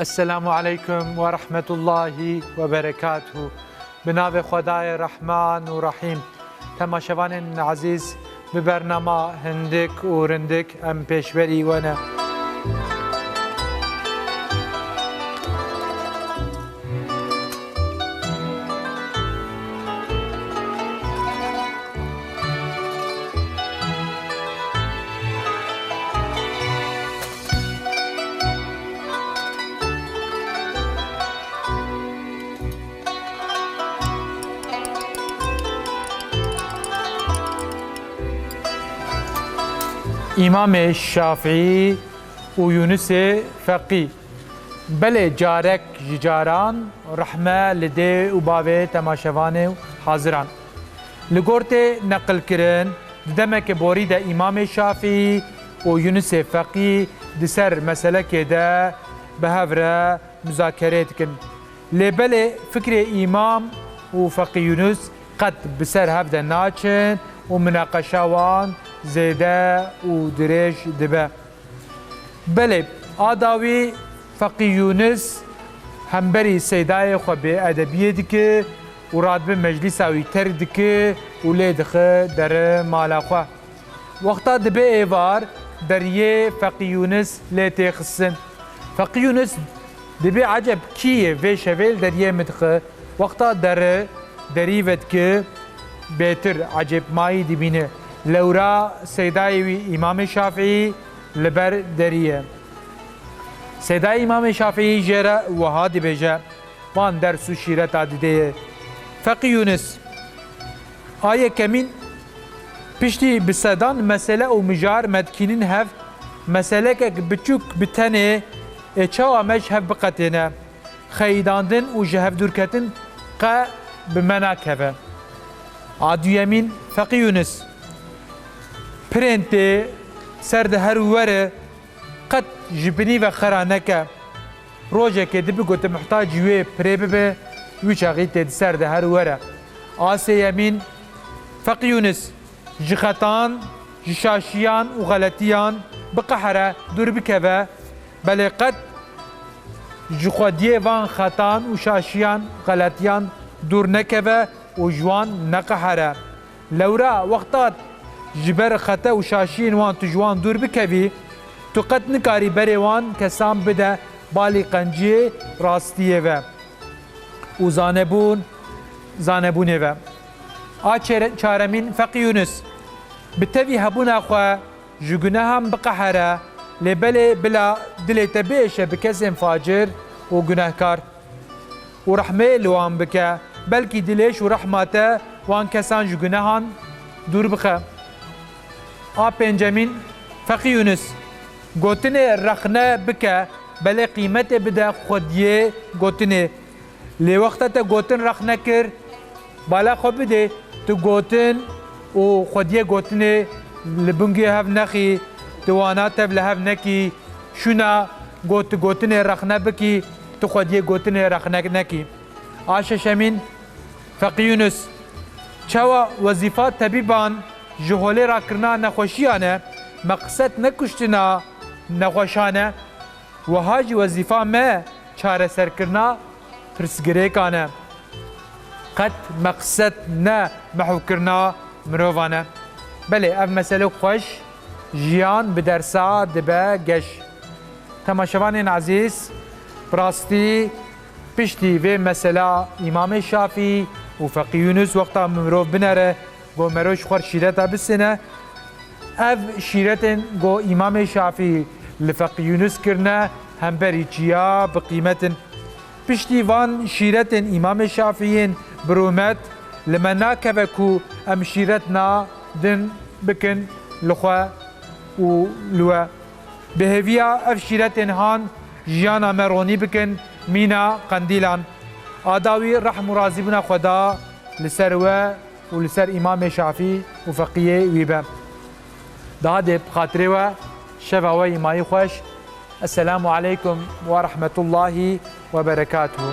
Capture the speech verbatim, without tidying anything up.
Esselamu aleykum ve rahmetullahi ve berekatuhu. Bi navê Xwedayê Rehman û Rehîm. Temaşevanên ezîz, bi bernama hindik û rindik em pêşberî we ne. Îmamê Şafîî û Yûnisê Feqî. Belê carek ji caran rehme li dê û bavê temaşevanê û haziran. Li gor tê neqilkirin, di demeke borî de Îmamê Şafîî û Yûnisê Feqî di ser meselekê de bi hev re muzakere dikin. Lê belê fikrê Îmam û Feqî Yûnis qet bi ser hev de naçin û minaqeşa wan zêde û dirêj dibe. Belê, a dawî Feqî Yûnis hemberî Seydayê xwe bêedebiyê dike û radibe meclîsa wî terk dike û lê dixe dere mala xwe. Wexta dibe êvar, deriyê Feqî Yûnis lê tê xistin. Feqî Yûnis dibê eceb kî ye vê şevê li deriyê min dixe. Wexta dere derî vedike, bêtir ecêbmayî dibîne. Lewra Seydayê wî Îmamê Şafîî li ber derî ye. Seydayê Îmamê Şafîî jê re wiha dibêje, van ders û şîreta didê ye. Feqî Yûnis, a yekemîn, piştî bi sedan mesele û mijar me dikînin hev, meselekek biçûk bi tenê ê çawa me ji hev biqetêne. Xeyidandin û ji hevdûrketin qe bi me nakeve. A duyemîn, Feqî Yûnis. Pirên tê ser de her û were qet ji binî ve xera neke. Rojekê dibe ku tu muhtacî wê pirê bibe, wî çaxî tê di ser de her û were. A sêyemîn, Feqî Yûnis. Ji xetan, ji şaşiyan û xeletiyan biqehere, dûr bikeve, belê qet ji xwediyê van xetan û şaşiyan, xeletiyan dûr nekeve û ji wan neqehere. Lewra wexta ji ber xete û şaşiyên wan tu ji wan dûr bikevî, tu qet nikarî berê wan kesan bide balî qenciyê rastiyê ve û zanebûn, zanebûnê ve. A çêre-, çaremîn, Feqî Yûnis, bi tevî hebûna xwe ji gunehan biqehere, lê belê bila dilê te biêşe bi kesên facir û gunehkar û rehmê li wan bike, belkî dilêş û rehma te wan kesan ji gunehan dûr bixe. A pêncemîn, Feqî Yûnis, gotinê rexne bike, belê qîmetê bide xwediyê gotinê. Lê wexta te gotin rexne kir, bala xwe bidê, tu gotin û xwediyê gotinê li bingê hev nexî, tu wana tev li hev nekî, şûna got-, gotinê rexne bikî, tu xwediyê gotinê rexne nekî. A şeşemîn, Feqî Yûnis, çawa wezîfa tebîban ji holê rakirina nexweşiyan e, meqsed ne kuştina nexweşan e, wiha jî wezîfa me çareserkirina pirsgirêkan e. Qet meqsed ne mehwkirina mirovan e. Belê, ev mesele xweş, jiyan bi dersa dibe geş. Temaşevanên ezîz, bi rastî piştî vê mesela Îmamê Şafî û Feqî Yûnus wexta mirov binere, go mero ji xwe şîreta bisine. Ev şîretên go Îmamê Şafî li Feqî Yûnus kirine, hemberî çiya bi qîmet in. Piştî van şîretên Îmamê Şafî yên bi rûmet, li me nakeve ku em şîretna din bikin li xwe û li we. Bi hêviya ev şîretên han jiyana me ronî bikin mîna qendîlan. A dawî rehm û razîbûna Xweda li ser we û li ser Îmamê Şafî û feqiyê wî be. Daha dê bi xatirê we, şeva we yî mayî xweş. Esselamu aleykum ve rahmetullahi ve berekatuhu.